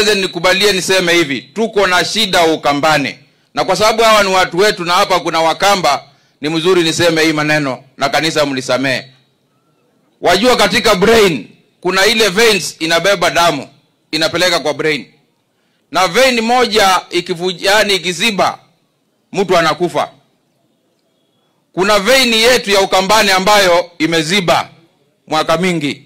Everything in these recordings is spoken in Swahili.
President, nikubalie niseme hivi, tuko na shida Ukambani. Na kwa sababu hawa ni watu wetu na hapa kuna Wakamba, ni mzuri niseme hii maneno na kanisa mlisamee. Wajua katika brain kuna ile veins inabeba damu, inapeleka kwa brain. Na vein moja ikivuja, yani ikiziba, mtu anakufa. Kuna vein yetu ya Ukambani ambayo imeziba mwaka mingi.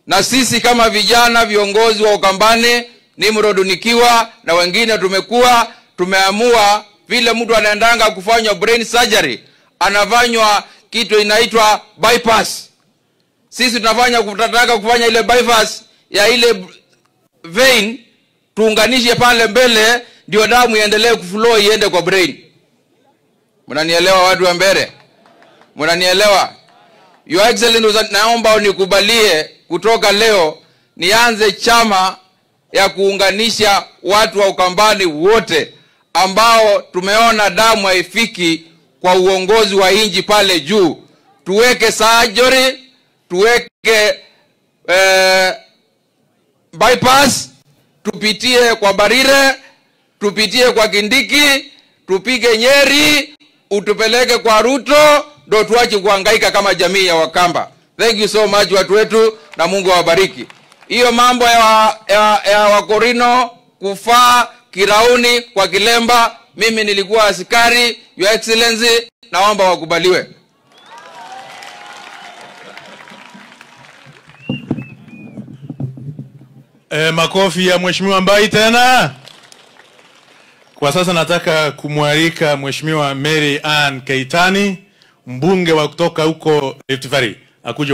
Na sisi kama vijana viongozi wa Ukambani, Nimrod nikiwa na wengine, tumekuwa tumeamua vile mtu anaendanga kufanywa brain surgery, anafanywa kitu inaitwa bypass. Sisi tunataka kufanya ile bypass ya ile vein, tuunganishe pale mbele ndio damu iendelee kuflow iende kwa brain. Mnanielewa watu wa Mbeere? Mnanielewa? Your Excellency, naomba unikubalie kutoka leo nianze chama ya kuunganisha watu wa Ukambani wote ambao tumeona damu haifiki kwa uongozi wa inji pale juu. Tuweke surgery, tuweke bypass, tupitie kwa Mbarire, tupitie kwa Kindiki, tupige Nyeri, utupeleke kwa Ruto, ndo tuache kuhangaika kama jamii ya Wakamba. Thank you so much watu wetu, na Mungu awabariki. Hiyo mambo ya Wakorino kufaa kirauni kwa kilemba, mimi nilikuwa askari, Your Excellency, naomba wakubaliwe. Makofi ya Mheshimiwa Mbai tena. Kwa sasa nataka kumwalika Mheshimiwa Mary Ann Keitany, mbunge wa kutoka huko Rift Valley, akuje.